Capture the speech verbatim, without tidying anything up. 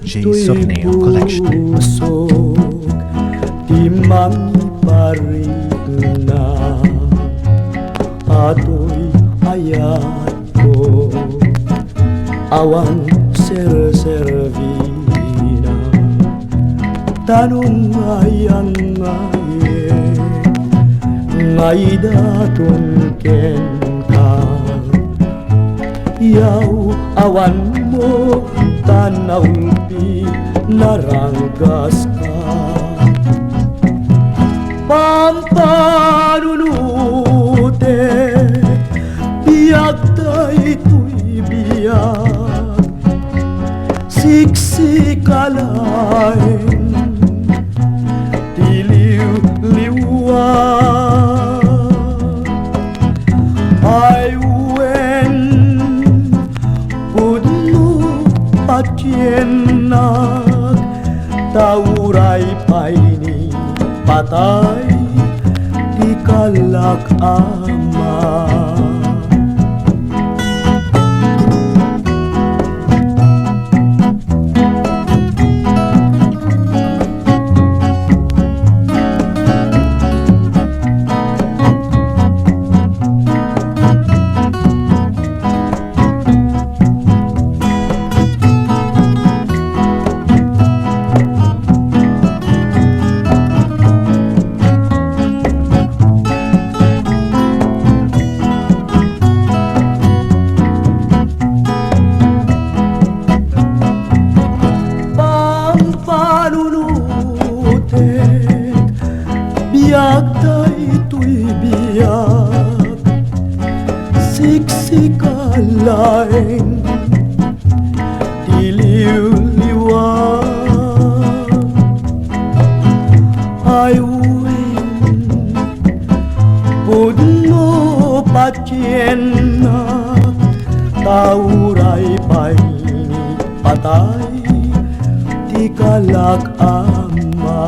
J. Sorneo Collection. Pusok ti mangiparikna, atoy ayatko, awan serserbina. Tanong nga ayangayek nga idaton kenka. Yaw, awan mo ta naulpi, naranggaska. Pampanunutek, biag daytoy biag. Siksika laeng ti liwliwa. Ay wen, pudno patiennak, ta uray pay ni patay ti kalak ama. Pampanunutek, biag daytoy biag. Siksika laeng ti liwliwa. Ay wen, pudno patiennak, ta uray pay ni patay ti kalak ama.